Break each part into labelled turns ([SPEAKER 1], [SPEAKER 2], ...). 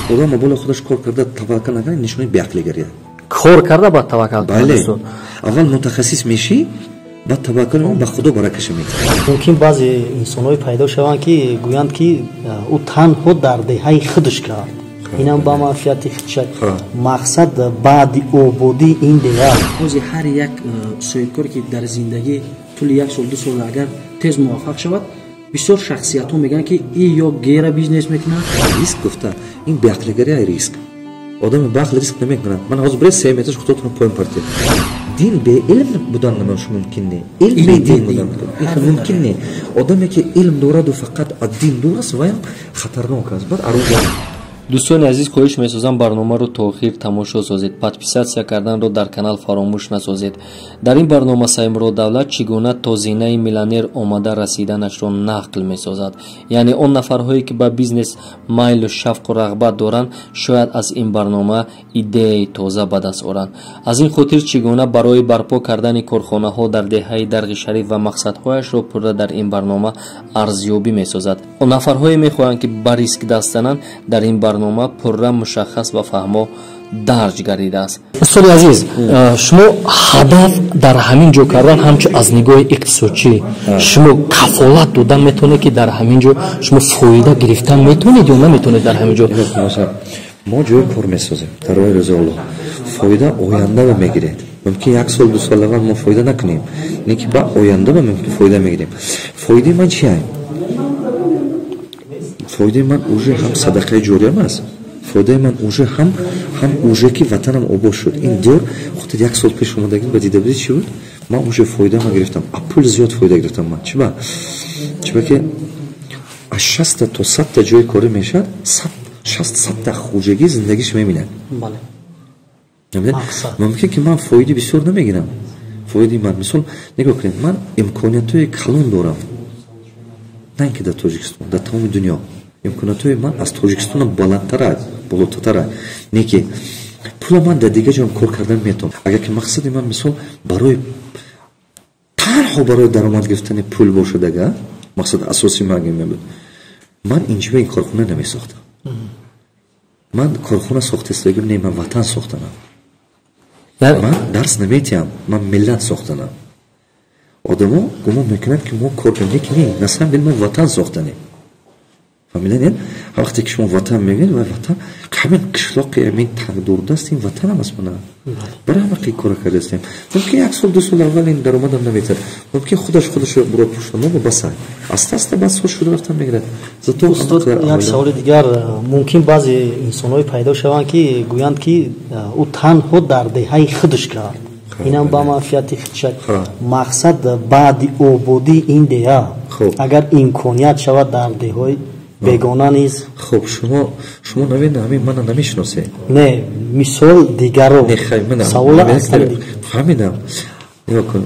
[SPEAKER 1] Одам боло худаш кор карда таваккал накарда, нишонаи беақлигария.
[SPEAKER 2] Кор карда баъд таваккал.
[SPEAKER 1] Бале, аввал мутахассис мешӣ, баъд таваккал, ба Худо баракаша медиҳад.
[SPEAKER 3] Мумкин баъзе инсонҳое пайдо шаванд, ки гӯянд, ки ӯ танҳо дар деҳаи худаш кард, инам ба манфиати худша, мақсад баъди ободии ин деҳа.
[SPEAKER 4] Ҳозир ҳар як соҳибкоре, ки дар зиндагӣ тӯли як сол, 2 сол агар тез муваффақ шавад, бисёр шахсиятҳо мегӯянд, ки и ё гера бизнес мекунад.
[SPEAKER 1] Риск гуфта, ин беақлигария. Риск, одами баақл риск намекунад. Ман ҳозир биред, се метрш худотон поён партед. Дин бе илм будан намош мумкин не, илм бе дин будан мумкин не. Одаме ки илм дораду фақат аз дин дур аст, ваям хатарнок аст. Баъд арӯза.
[SPEAKER 2] Дӯстони азиз, хоҳиш месозам, барномаро то охир тамошо созед, подписаться карданро дар канал фаромӯш насозед. Дар ин барнома Саидмурод Давлат чӣ гуна то зинаи миллионер омада расиданашро нақл месозад. Яъне он нафарҳое, ки ба бизнес майлу шавқу рағбат доранд, шояд аз ин барнома идеяи тоза ба даст оранд. Аз ин хотир чӣ гуна барои барпо кардани корхонаҳо дар деҳаи Дарғи Шариф ва мақсадҳояшро пурра дар ин барнома арзёбӣ месозад. Нафарҳое мехоҳанд, ки ба риск даст зананд, дар ин барнома пурра мушаххас ва фаҳмо дарҷ гардидааст. Устоди азиз, шумо ҳадаф дар ҳамин ҷо кардан, ҳамчун аз нигоҳи иқтисодчӣ шумо кафолат додан метавонед, ки дар ҳамин ҷо шумо фоида гирифтан метавонед ё наметавонед дар ҳамин ҷо?
[SPEAKER 1] Мо ҷои кор месозем дар роҳи ризои Аллоҳ. Фоида ояндаба мегиред. Мумкин як сол, 2 сол аввал мо фоида накунем, не ки ба ояндаба мумкин фоида мегирем. Фоидаи ман чи ай? Фоидаи ман уже ҳам садақаи ҷориям аст, фоидаи ман уже ҳам уже ки ватанам обод шуд. Ин диёр худат як сол пеш омадагӣ ба дида будӣ, чӣ буд. Ман уже фоидаама гирифтам, а пул зиёд фоида гирифтам. Ман чиба ки аз 60-та то 100-та ҷои корӣ мешавад, 60, 100-та хоҷагӣ зиндагиш мебинад. Мумкин ки ман фоиди бисёр намегирам. Фоиди ман, мисол, нигоҳ кунед, ман имкониятҳои калон дорам, на ин ки дар Тоҷикистон, дар тамоми дунё. Имкониятҳои ман аз Тоҷикистонам баландтара, болотатара. Не ки пула ман дар дигар ҷоам кор кардан метавонам. Агар ки мақсади ман, мисол, барои танҳо барои даромад гирифтани пул бошад, ага мақсади асосии ман агар мебуд, ман инҷиба ин корхона намесохтам. Ман корхона сохтастагим не, ман ватан сохтанам. Ман дарс наметиҳам, ман миллат сохтанам. Одамо гумон мекунанд, ки мо кор кунем, лекин не, на самом деле мо ватан сохтанем. Фаҳмиданед? Вақте ки шумо ватан мегӯед, вай ватан ҳамин қишлоқи, ҳамин дурдаст, ин ватанам аст. Мана барои ҳама қи кора кардастем. Мумкин як сол, 2 сол аввал ин даромадам наметад, мумкин худаш худашро буро пушта мо баса, аста аста баъд сол шуда рафтан мегирад.
[SPEAKER 3] Зато устод, як саволи дигар. Мумкин баъзе инсонҳое пайдо шаванд, ки гӯянд, ки ӯ танҳо дар деҳаи худаш кард, инам ба манфиати худша, мақсад баъди ободии ин деҳа агар имконият шавад, дар деҳҳои бегона низ.
[SPEAKER 1] Хуб, шумо навида, ҳамин мана намешиносед.
[SPEAKER 3] Не, мисол дигаро.
[SPEAKER 1] Савола. Фаҳмидам. Нигоҳ кун,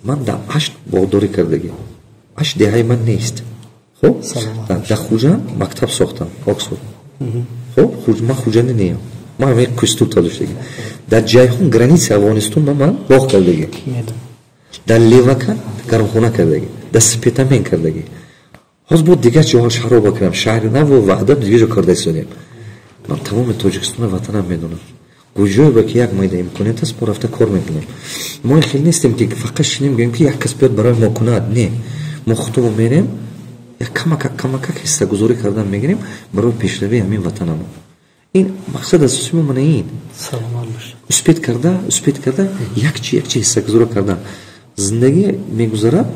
[SPEAKER 1] ман дар Ашт боғдорӣ кардагӣ. Ашт деҳаи ман нест. Хуб, дар Хуҷанд мактаб сохтам, Оксфорд. Хуб, ман хуҷандӣ неям, ман ҳамин кустур талоштагӣ. Дар Ҷайҳун, граница Афғонистон, ба ман боғ кардагӣ, дар Левакан гармхона кардагӣ, дар Спитамен кардагӣ. Ҳоз бо дигар ҷоҳо шаҳро бакунам, шаҳри Наву Ваҳдат, дигар ҷо карда истодем. Ман тамоми Тоҷикистоно ватанам медонам. Куҷое ба ки як майда имконият аст, мо рафта кор мекунем. Мо хел нестем, ки фақат шинем, гӯем, ки як кас биёд барои мо кунад. Не, мо худомо мерем, як камакак камакак ҳиссагузорӣ кардан мегирем барои пешравии ҳамин ватанамон. Ин мақсад асоси мо мана ин. Успеть карда, успеть карда, якчи якчи ҳиссагузорӣ кардан. Зиндагӣ мегузарад.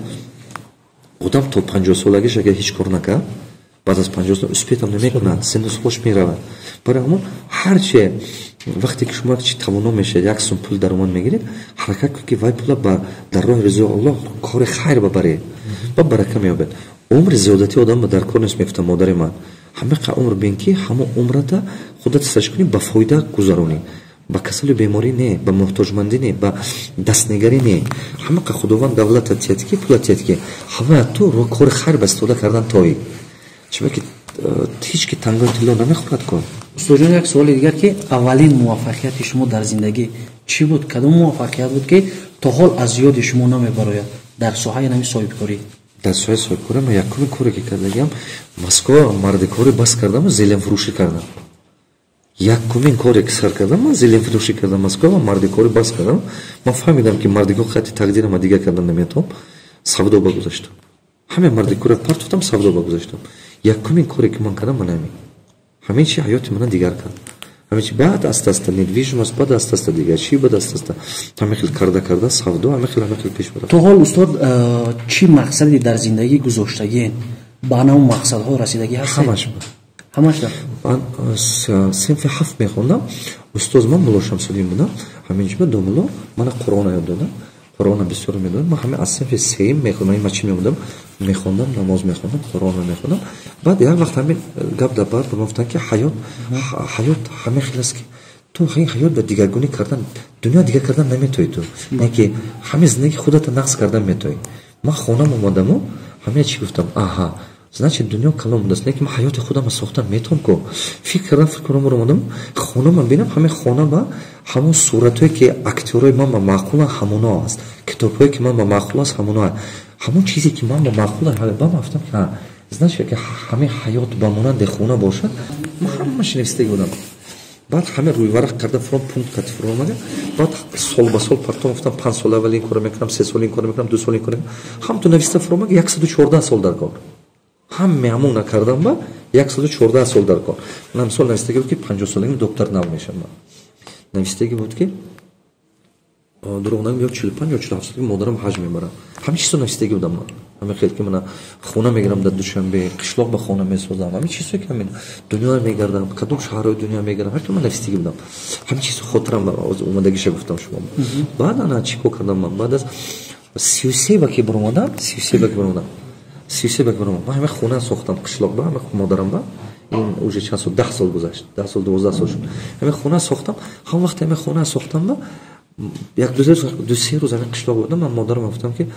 [SPEAKER 1] Одам то 50-солагиш агар ҳеҷ кор накард, баъд аз 50 сол успеть ам намекунад, синну солаш меравад. Барои ҳамон ҳарче вақте ки шумо чи тавоно мешавед, як сум пул даромад мегиред, ҳаракат кунед, ки вай пула дар роҳи ризои Аллоҳ, кори хайр бабаред, ба барака меёбед. Умри зиёдатӣ одам дар кор нест, мегуфта модари ман. Ҳамақа умр бин, ки ҳамон умрата худат сарш кунӣ, ба фоида гузаронӣ, ба касалу беморӣ не, ба муҳтоҷмандӣ не, ба дастнигарӣ не. Ҳамақа Худованд давлата тиҳад, ки пула тиҳад, ки ҳамая ту кори хайр ба истифода кардан тоӣ. Чунки ҳеҷ ки тангои тилло намехӯрад ку.
[SPEAKER 4] Устодҷон, як суоли дигар, ки аввалин муваффақияти шумо дар зиндагӣ чӣ буд? Кадом муваффақият буд, ки то ҳол аз ёди шумо намебарояд дар соҳаи нави соҳибкорӣ?
[SPEAKER 1] Дар соҳаи соҳибкорӣ ман якуми коре ки кардагиам, Москва мардикорӣ бас кардаму зеленфурӯшӣ кардам. Якумин коре ки сар кардам, ман зеленфурӯшӣ кардам Москва ва мардикорӣ бас кардам. Ман фаҳмидам, ки мардикор хати тақдирама дигар кардан наметавонам, савдо ба гузаштам. Ҳаме мардикорро партофтам, савдо ба гузаштам. Якумин коре ки ман кардам, ман ҳамин. Ҳамин чи ҳаёти мана дигар кард. Ҳамин чи баъд аста аста недвижимость, баъд аста аста дигар чи, баъд аста аста ҳамин хел карда карда савдо, ҳамин хел пеш барафт.
[SPEAKER 4] То ҳол, устод, чӣ мақсаде дар зиндагӣ гузоштагиен, ба анав мақсадҳо расидагӣ ҳастед?
[SPEAKER 1] Ҳамаш.
[SPEAKER 4] Ҳамаш?
[SPEAKER 1] Ман синфи ҳафт мехондам, устоз ман мулло Шамсуддин будам. Ҳамин ҷиба домулло мана Қуръона ёд додам, Қуръона бисёр медодам. Ман ҳама аз синфи сеюм мехондам, ма чӣ мемондам, мехондам, намоз мехондам, Қуръонро мехондам. Баъд як вақт ҳамин гап дар бар ба ман гуфтанд, ки ҳаёт ҳамин хел аст, ки ту ин ҳаёт ба дигаргунӣ кардан, дунё дигар кардан наметоӣ, ту не ки ҳамин зиндагии худата нақс кардан метоӣ. Ман хонам омадаму ҳамин чӣ гуфтам: аҳа, значит, дунё калон будааст, не ки ман ҳаёти худамро сохтан метавон ку. Фикр кардам, фикр кардам, омадам хонамам, бинам, ҳамин хона ба ҳамон суратҳое ки актёрҳои ман ба маъқуланд, ҳамоно аст, китобҳое ки ман ба маъқул аст, ҳамоно аст, ҳамон чизе ки ман ба маъқул аст. Ба ман гуфтам, ки значит, ки ҳамин ҳаёт ба монанди хона бошад. Ман ҳамааш навистагӣ будам. Баъд ҳамин рӯйварақ карда фуром, пункт кати фуром омада, баъд сол ба сол партом гуфтам: 5 сол аввал ин корро мекунам, 3 сол ин корро мекунам, 2 сол ин корро мекунам. Ҳамту нависта фуром омада, 114 сол дар кор. Ҳаме ҳамона кардам, ба 114 сол дар кор. Ман мисол навистагӣ буд, ки 50 солагим доктор нав мешавам. Навистагӣ буд, ки дурӯғ нагӯям, ё 45 ё 47 солаги модарам ҳаҷ мебарам. Ҳамин чизо навистагӣ будам ман. Ҳамин хел ки мана хона мегирам дар Душанбе, қишлоқ ба хона месозам, ҳамин чизое ки ҳамин дунё мегардам, кадом шаҳрҳои дунё мегардам, ҳар ман навистагӣ будам. Ҳамин чизо хотирам омадагиша гуфтам шумо. Баъд ана чӣ кор кардам ман? Баъд аз 33 ба ки баромадам, 33 ба ки баромадам, 33 ба ки баромадам, ман ҳамин хона сохтам қишлоқ ба ҳамин модарам ба. Ин уже чанд сол, 10 сол гузашт, 10 сол, 12 сол шуд. Ҳамин хона сохтам. Ҳамон вақте ҳамин хона сохтам ба як ду се рӯз ҳамин қишлоқ будам. Ман модарам гуфтам, ки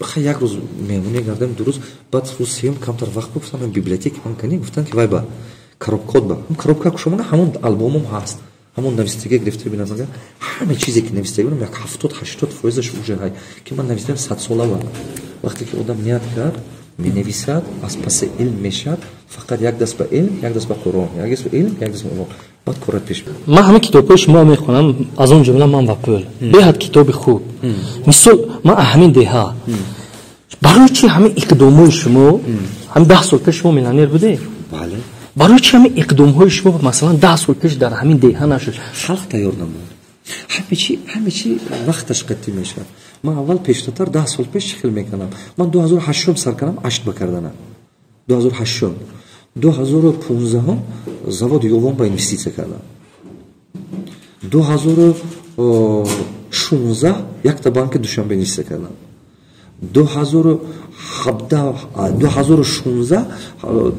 [SPEAKER 1] хай, як рӯз меҳмонӣ гардем, 2 рӯз. Баъд рӯз сеюм камтар вақт буд, гуфтам, библиотека ман кани. Гуфтам, ки вай ба коробкод ба коробка кушомана, ҳамон албомом ҳаст, ҳамон навистагӣ гирифта бинам. Ага, ҳама чизе ки навистагӣ будам, як 70-80 фоизаш уже ҳай, ки ман навистам садсола. Ба вақте ки одам ният кард, менависад, аз паси илм мешавад. Фақат як даст ба илм, як даст ба Қуръон, як даст ба илм, як даст ба Қуръон, баъд корат пеш.
[SPEAKER 2] Ман ҳамин китобҳои шумо мехонам, аз он ҷумла «Ман ва пул», беҳад китоби хуб. Мисол, ман ҳамин деҳа, барои чи ҳамин иқдомҳои шумо, ҳамин 10 сол пеш шумо миллионер будед?
[SPEAKER 1] Бале.
[SPEAKER 2] Барои чи ҳамин иқдомҳои шумо, масалан, 10 сол пеш дар ҳамин деҳа нашуд?
[SPEAKER 1] Халқ тайёр набуд. Ҳаме чи вақташ қатъӣ мешавад. Ман аввал пештартар, 10 сол пеш чӣ хел мекардам? Ман 2008-ум сар кардам ашт ба кардана, 2008-ум. 2015-ум заводи Ёвон ба инвеститсия кардам. 2016 якта банки Душанбе инвеститсия кардам. 2017, 2016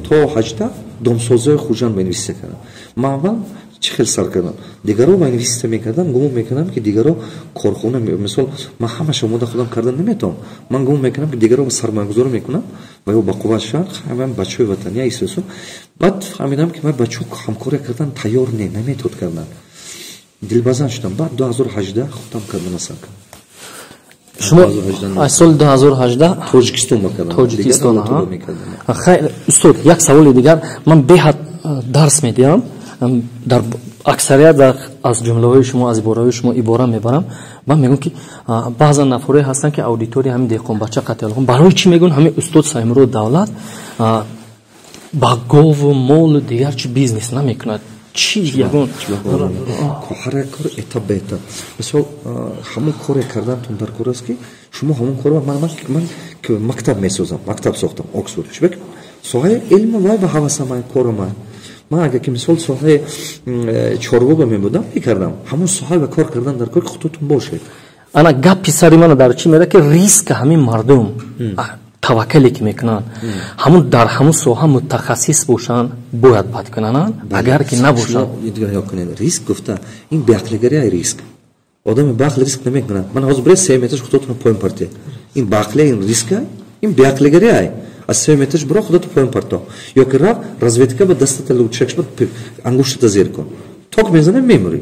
[SPEAKER 1] то 18 домсозиҳои Хуҷанд ба инвеститсия кардам. Ман аввал чӣ хел сар кардам? Дигаро ба инвеститсия мекардам, гумон мекардам, ки дигаро корхона, мисол, ман ҳамаша омода худам кардан наметавонам. Ман гумон мекардам, ки дигаро сармоягузорӣ мекунам ва ё ба қувват шаванд, ҳаман бачаҳои ватания исосу. Баъд фаҳмидам, ки ман бачаҳо ҳамкорӣ кардан тайёр не, наметавод кардан. Дилбазан шудам. Баъд 2018 худам кардана сар кардам.
[SPEAKER 2] Шумо аз соли 2018
[SPEAKER 1] Тоҷикистон ба кардам.
[SPEAKER 2] Тоҷикистон. Хайр, устод, як саволи дигар. Ман беҳад дарс медиҳам, дар аксарият аз ҷумлаҳои шумо, аз ибораҳои шумо ибора мебарам. Ман мегӯям, ки баъзан нафарое ҳастанд, ки аудитория ҳамин деҳқонбача қатиалхон, барои чӣ мегӯянд, ҳамин устод Саймурод Давлат ба гову молу дигар чи бизнес намекунад? Чӣ ягон
[SPEAKER 1] Ҳар як кор этап ба этап. Мисол, ҳамон коре кардантон дар кор аст, ки шумо ҳамон кор. Ман мактаб месозам, мактаб сохтам Оксфорд. Чунки соҳаи илму вай ба ҳавасама, корама. Ман агар ки мисол соҳаи чорво ба мебудам, мекардам. Ҳамон соҳа ба кор кардан дар кор, ки худотон бошед.
[SPEAKER 2] Ана гапи сари мана дар чӣ мерад, ки риска ҳамин мардум таваккале ки мекунанд, ҳамун дар ҳамун соҳа мутахассис бошанд, бояд бад кунанд, агар ки набошанд.
[SPEAKER 1] Кунед, риск гуфта, ин беақлигария. Риск, одами баақл риск намекунад. Ман ҳозир биред се метрш, худотон поён парте. Ин баақлия, ин риска, ин беақлигария. Аз се метрш биро, худото поён парто, ё ки раф разведка ба дастата лучакш, ба ангуштата зер кун, ток мезанем, мемурӣ.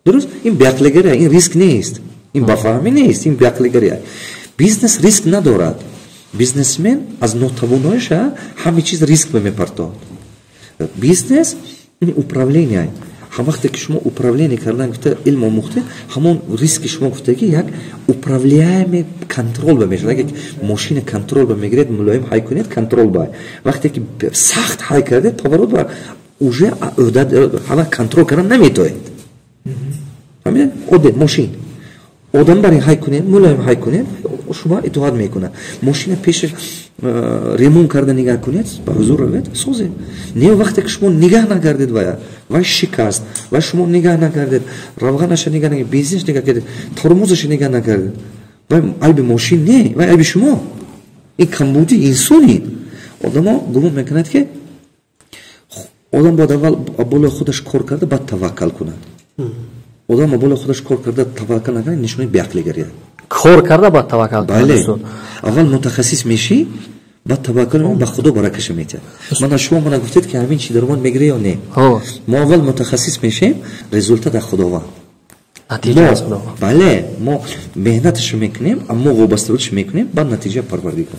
[SPEAKER 1] Дуруст, ин беақлигария, ин риск нест, ин бафаҳмӣ нест, ин беақлигария. Бизнес риск надорад. Бизнесмен аз нотавоноиша ҳаме чиз риск мепартоад. Бизнес Ин управление. Ҳам вақте ки шумо управление кардан гуфта илм омӯхтед, ҳамон риски шумо гуфтаги як управляемый контроль ба мешавад. Агар мошина контроль ба мегиред, мулоим ҳай кунед, контроль ба. Вақте ки сахт ҳай кардед, поворот ба уже ҳама контроль кардан наметоед. Фаҳмидед? Оде мошин. Одам бари ҳай кунед, мулоим ҳай кунед, шумо итоат мекунад. Мошина пеш ремонт карда нигаҳ кунед, ба ҳузур равед, созед. Не, вақте ки шумо нигаҳ накардед, вая вай шикаст, ва шумо нигаҳ накардед, равғанаша нигаҳ накардед, бензинаш нигаҳ кардед, тормозаша нигаҳ накардед, вай айби мошин не, вай айби шумо. Ин камбуди инсони. Одамо гумон мекунад, ки одам бояд аввал болои худаш кор карда, баъд таваккал кунад. Одам болои худаш кор карда таваккал накунад, нишонаи беақлигария.
[SPEAKER 2] Кор карда баъд таваккал.
[SPEAKER 1] Бале, аввал мутахассис мешӣ, баъд таваккал, ба Худо баракаша метиҳад. Мана шумо мана гуфтед, ки ҳамин чи даромад мегирӣ ё не. Мо аввал мутахассис мешем, результат аз Худованд. Бале, мо меҳнаташо мекунем, аммо вобастагиашо мекунем, баъд натиҷа Парвардигор.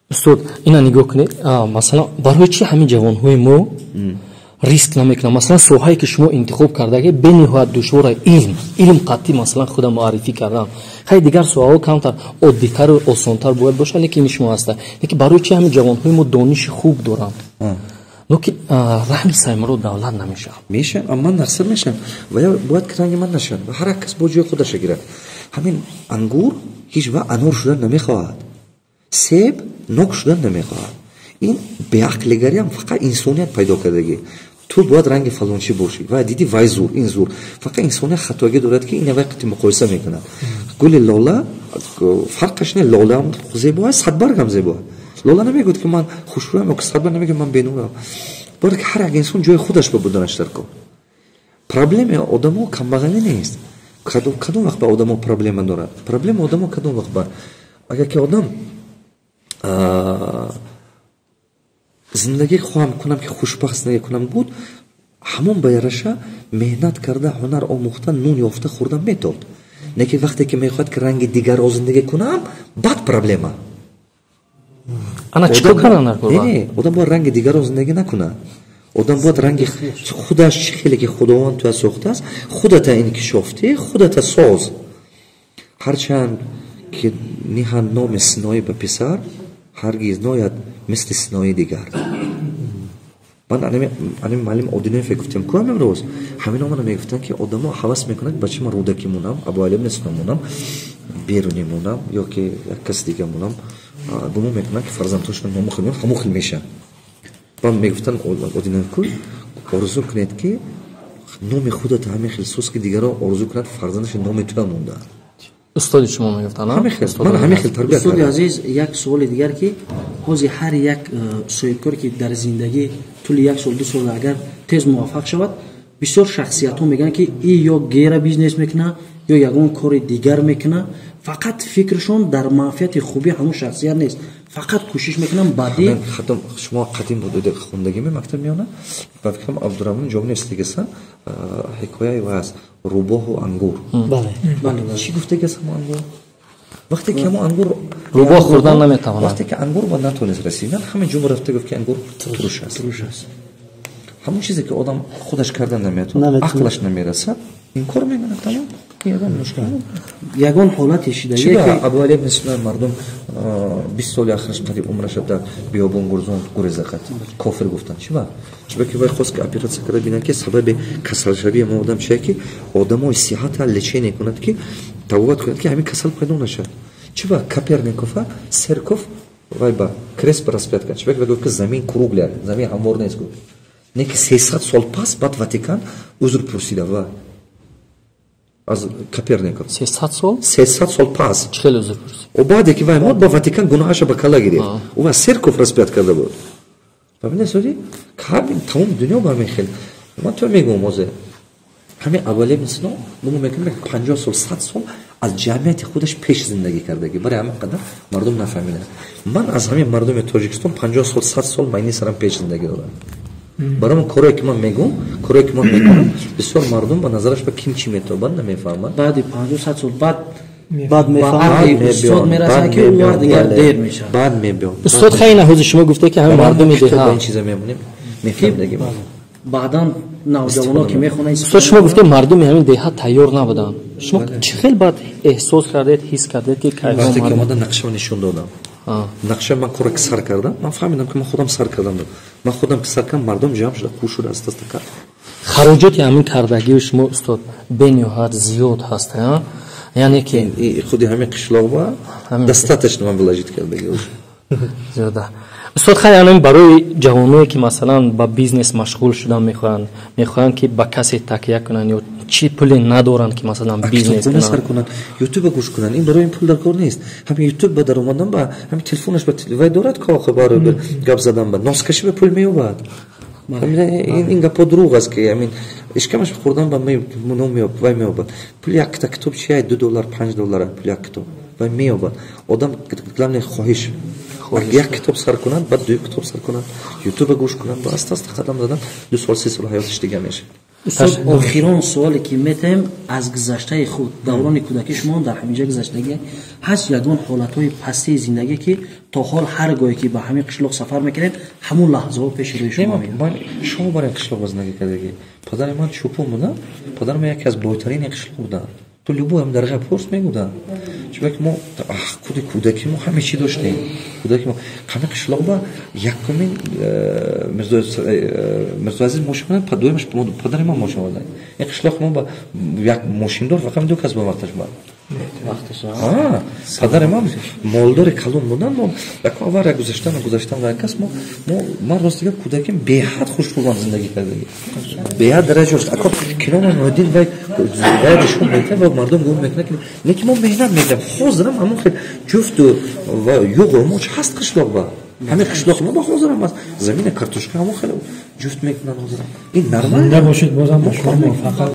[SPEAKER 2] Устод, ина нигоҳ кунед, масалан, барои чӣ ҳамин ҷавонҳои мо риск намекунам? Масалан, соҳае ки шумо интихоб кардаги бениҳоят душвора, илм қатъӣ, масалан, худа муаррифӣ кардан. Хай, дигар соҳаҳо камтар оддитару осонтар бояд бошад, лекин ини шумо ҳаста. Лекин барои чӣ ҳамин ҷавонҳои мо дониши хуб доранд, лекин раҳми Саймурод Давлат намешавад?
[SPEAKER 1] Мешавам, ман нақсир мешавам ва ё бояд ки ранги ман нашавад. Ҳар як кас бо ҷои худаша гирад. Ҳамин ангур ҳеҷ вақт анор шудан намехоҳад, себ нок шудан намехоҳад. Ин беақлигариам фақат инсоният пайдо кардагӣ. Ту бояд ранги фалончӣ бошӣ, ва диди вай зур, ин зур. Фақат инсоният хатогӣ дорад, ки ина вай қати муқоиса мекунад. Гули лола фарқаш не, лолаам зебо аст, садбаргам зебо аст. Лола намегӯяд, ки ман хушрӯям, ё ки садбарг намегӯяд, ман бенурам. Бояд ки ҳар як инсон ҷои худаш ба буданаш дар кор. Проблемаи одамо камбағалӣ нест. Кадом вақт ба одамо проблема дорад? Проблема одамо кадом вақт ба? Агар ки одам зиндагӣ хоҳам кунам, ки хушбахт зиндагӣ кунам буд, ҳамон ба яраша меҳнат карда, ҳунар омӯхта, нун ёфта хӯрдан метод. Лекин вақте ки мехоҳад, ки ранги дигарро зиндагӣ кунам, баъд проблема.
[SPEAKER 2] Ана чӣ кор кардан дар кор?
[SPEAKER 1] Не, одам бояд ранги дигарро зиндагӣ накунад. Одам бояд ранги худаш, чӣ хеле ки Худованд туя сохтааст, худата инкишофтӣ, худата соз. Ҳарчанд ки ниҳанд номи Синоӣ ба писар, ҳаргиз нояд мисли Синои дигар. Ман анами муаллим Одиноеве гуфтем, ку ҳамин рӯз ҳамино мана мегуфтанд, ки одамо ҳавас мекунанд, бача ман Рӯдакӣ монам, Абуалӣ ибни Сино монам, Берунӣ монам ё ки як каси дига монам. Гумон мекунанд, ки фарзандҳошон номо хел ҳамон хел мешаванд. Баъд мегуфтанд Одиноев, ку орзу кунед, ки номи худата ҳамин хел соз, ки дигарон орзу кунанд, фарзандаши номи туя мондаанд.
[SPEAKER 2] Устоди шумо мегуфтанд?
[SPEAKER 1] Ман ҳамин хел тарбия.
[SPEAKER 4] Устоди азиз, як суоли дигар, ки ҳозир ҳар як соҳибкоре, ки дар зиндагӣ тӯли як сол, 2 сол агар тез муваффақ шавад, бисёр шахсиятҳо мегӯянд, ки и ё гера бизнес мекунад, ё ягон кори дигар мекунад. Фақат фикршон дар манфиати хуби ҳамон шахсият нест, фақат кӯшиш мекунанд баъди.
[SPEAKER 1] Шумо қадим буд, хондагиме мактаб меёна, ба фикрам, Абдураҳмон Ҷомӣ нависдагисан, ҳикояи вай аст, рӯбоҳу ангур. Чӣ гуфтагиаст ҳамон ангур? Вақте ки ҳамон ангур
[SPEAKER 2] рӯбоҳ хӯрдан наметавонад.
[SPEAKER 1] Вақте ки ангур ба натонист расидан, ҳама ҷо рафта гуфт, ки ангур туруш аст. Ҳамон чизе ки одам худаш кардан наметавонад, ақлаш намерасад, инкор мекунад, тамом. Ягон мушкил.
[SPEAKER 4] Ягон ҳолате шидагие?
[SPEAKER 1] Ки Абуали ибни Сино мардум 20 соли ахираш қариб умраша дар биёбон гурзон, гуреза қат кофир гуфтанд. Чиба? Чиба ки вай хост, ки оператсия карда бинад, ки сабаби касалшавии мо одам чие, ки одамои сиҳата лечение кунад, ки табобат кунад, ки ҳамин касал пайдо нашавад. Чиба Коперникова церковь вай ба крест распят кард? Чиба ки вай гуфт, ки замин круглая, замин ҳамвор нест, гуфт. Не ки 300 сол пас баъд Ватикан узр пурсида ва аз Коперников.
[SPEAKER 2] 300 сол?
[SPEAKER 1] 300 сол пас.
[SPEAKER 2] Чӣ хеле узр пурсид?
[SPEAKER 1] О, баъде ки вай мод, ба Ватикан гуноҳаша ба калла гирифт. Ӯ ва церковь распят карда буд. Фаҳмида соди, ҳамин тамоми дунё ба ҳамин хел. Ман то мегӯям, озе ҳамин Абуали ибни Сино гумон мекунам, 50 сол, 100 сол аз ҷамъияти худаш пеш зиндагӣ кардагӣ. Барои ҳамин қадар мардум нафаҳмиданд. Ман аз ҳамин мардуми Тоҷикистон 50 сол, 100 сол майни сарам пеш зиндагӣ дорам. Барои корое ки ман мегӯм, корое ки ман мекунам, бисёр мардум ба назараш ба ким чӣ метобанд, намефаҳманд.
[SPEAKER 4] Баъди 50, 100 сол баъд
[SPEAKER 3] баъд мефаҳманд.
[SPEAKER 4] Устод мерасад, ки ӯ вақт дигар дер мешавад.
[SPEAKER 1] Баъд мебиён.
[SPEAKER 2] Устод, хайна ҳозир шумо гуфте, ки ҳамин мардуми деҳа
[SPEAKER 1] ин чиза мемонем, мефаҳмидагӣ.
[SPEAKER 4] Баъдан Навҷавоно ки мехонанд.
[SPEAKER 2] Устод, шумо гуфтед, мардуми ҳамин деҳа тайёр набуданд. Шумо чӣ хел баъд эҳсос кардед, ҳис кардед, ки
[SPEAKER 1] вақте ки омада нақшаро нишон додам, нақша ман кора ки сар кардам, ман фаҳмидам, ки ман худам сар кардам. Ман худам ки сар кардам, мардум ҷамъ шуда, хуш шуда, аста аста кард.
[SPEAKER 2] Хароҷоти ҳамин кардагии шумо, устод, бениҳоят зиёд ҳаст, яъне ки
[SPEAKER 1] Худи ҳамин қишлоқ ба достаточно ман вложить кардаги.
[SPEAKER 2] Зиёда. Устод, хай, анам барои ҷавоное, ки масалан ба бизнес машғул шудан мехоҳанд, мехоҳанд, ки ба касе такя кунанд ё чӣ, пуле надоранд, ки масалан бизнес
[SPEAKER 1] сар кунанд, ютуба гӯш кунанд. Ин барои ин пул дар кор нест. Ҳамин ютуб ба даромадан, ба ҳамин телефонаш ба вай дорад, ко барои гап задан, ба носкашӣ ба пул меёбад. Ин гапҳо дурӯғ аст, ки ҳамин ишкамаш хӯрдан ба вай меёбад. Пули якта китоб чи, 2 доллар, 5 доллар пули як китоб вай меёбад одам. Главное, хоҳиш. Як китоб сар кунанд, баъд дуюм китоб сар кунанд, ютуба гӯш кунанд, ба аста аста қадам задан, 2 сол, 3 сол ҳаётиш дига мешавад.
[SPEAKER 4] Устод, охирон суоле ки метаем: аз гузаштаи худ, даврони кӯдакӣ шумо дар ҳаминҷа гузаштагӣ ҳаст, ягон ҳолатҳои пастии зиндагӣ, ки то ҳол ҳар гоҳе ки ба ҳамин қишлоқ сафар мекунед, ҳамун лаҳзаҳо пеши рӯи шумо?
[SPEAKER 1] Ман шумо бар ин қишлоқ зиндагӣ кардагӣ. Падари ман чӯпон будам. Падари ман яке аз бойтарини қишлоқ буданд. То любой ҳам дарға пурс, мегуданд, чунки мо худи кӯдаки мо ҳаме чӣ доштем. Кӯдаки мо ҳамин қишлоқ ба якумин Мирзоазиз мошин кунад, дуюмаш падари ман мошин овард. Ин қишлоқ мо ба як мошиндор фақат ду кас ба вақташ ба падари ман молдори калон буданд. Мо яко авария гузаштан ва кас мо, ман рости гап, кӯдаким беҳад хушрӯбан зиндагӣ кардагӣ, беҳад дараҷа. Ако кино муҳиддин вай вай нишон медиҳад ва мардум гумон мекунад, ки не, ки мо меҳнат мекунем. Ҳозирам ҳамон хел ҷуфту ва юғу моч ҳаст қишлоқ ба. Ҳамин қишлоқ мо ба ҳозирам аст, замина картошка ҳамон хел ҷуфт мекунанд ҳозирам. Ин нормал.
[SPEAKER 5] Зинда бошед, бозам ба шумо муваффақат.